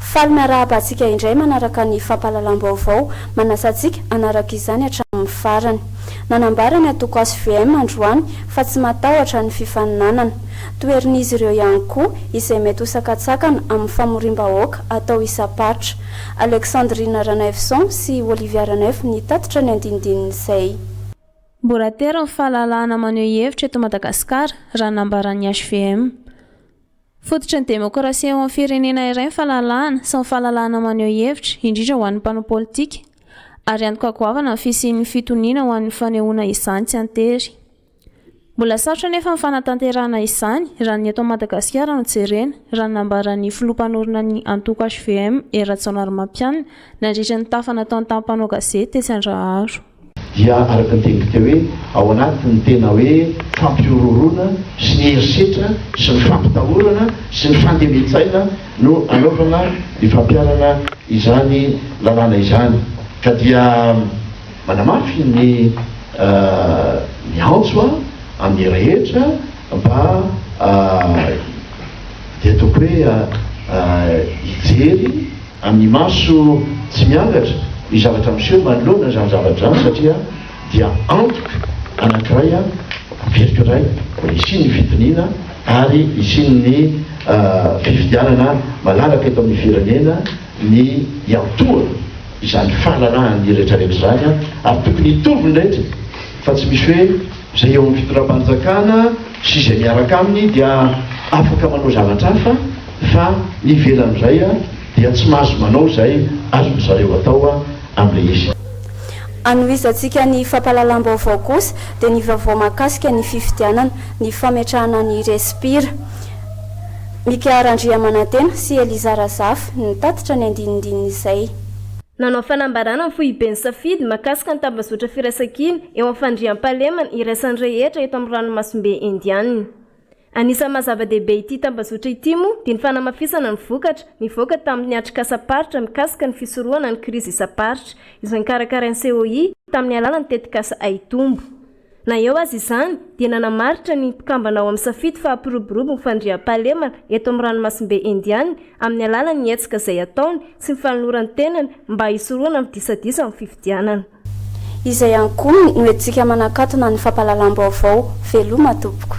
Faly miarahaba antsika indray manaraka ny fampahalalam-baovao, manasa antsika hanaraka izany hatramin'ny farany. Nanambara ny antoko hvm androany fa tsy matahotra ny fifaninanana. Toherin'izy ireo ihany koa izay mety ho sakantsakana amin'ny famoriam-bahoaka atao isam-paritra. Alexandrine Ranaivoson sy Olivia Ranaivo nitatitra ny andinindinin'izay. Mbola tery ny fahalalahana maneho hevitra eto Madagasikara, raha ny nambaran'ny hvm. Fototry ny demokrasia eo amin'ny firenena iray ny fahalalahana sy ny fahalalahana maneho hevitra, indrindra ho an'ny mpanao politika, ary antoka goavana ny fisian'ny fitoniana ho an'ny fanehoana izany tsy an-tery. Mbola sarotra anefa ny fanatanterahana izany raha ny eto Madagasikara no jerena, raha ny nambaran'ny filoha mpanorina ny antoko hvm, Hery Rajaonarimampianina, nandritra ny tafa nataony tamin'ny mpanao gazety tetsy Andraharo. Dia araka ny teniko teo hoe ao anatin'ny tena hoe fampihorohoroana sy ny herisetra sy ny fampitahorana sy ny fandemen-tsaina no anaovana ny fampiharana izany lalàna izany ka dia Manamafy ny miantso aho amin'ny rehetra mba dia ataoko hoe hijery amin'ny maso tsy miangatra ny zavatra miseho manoloana izany zavatra izany satria dia antoka anankiray averiko indray mbola hisian'ny fitoniana ary hisian'ny fifidianana malalaka eto amin'ny firenena ny hiantohana izany fahalalahan'ny rehetra rehetra izany ary tokony hitovy ny rehetra fa tsy misy hoe izay eo amin'ny fitondram-panjakana sy izay miaraka aminy dia afaka manao zavatra hafa fa ny ivelan'izay dia tsy mahazo manao izay azon-dry zareo atao amin'ilay izy. Hanohizantsika ny fampahalalam-baovao kosa dia ny vaovao mahakasika ny fifidianana, ny fametrahana ny Respire. Mika Randriamanantena sy Eliza Razafy nitatitra ny andinindinin'izay. Nanao fanambarana ny foiben'ny Safidy mahakasika ny tambazotra firaisankina eo amin'ny fandriampahalemana iraisan'ny rehetra eto amin'ny ranomasimbe Indianina. Anisan'ny maha zava-dehibe ity tambazotra ity moa dia ny fanamafisana ny vokatra nivoaka tamin'ny atrikasam-paritra mikasika ny fisorohana ny krizy isam-paritra izay nokarakarain'ny COI tamin'ny alalan'ny tetikasa Haitombo. Na eo aza izany dia nanamaritra ny mpikambana ao amin'ny Safidy fa hampiroborobo ny fandriampahalemana eto amin'ny ranomasimbe Indiana amin'ny alalan'ny hetsika izay ataony sy ny fanoloran-tenany mba hisorohana ny disadisa amin'ny fifidianana. Izay ihany koa no entintsika manakatona ny fampahalalam-baovao. Veloma tompoko.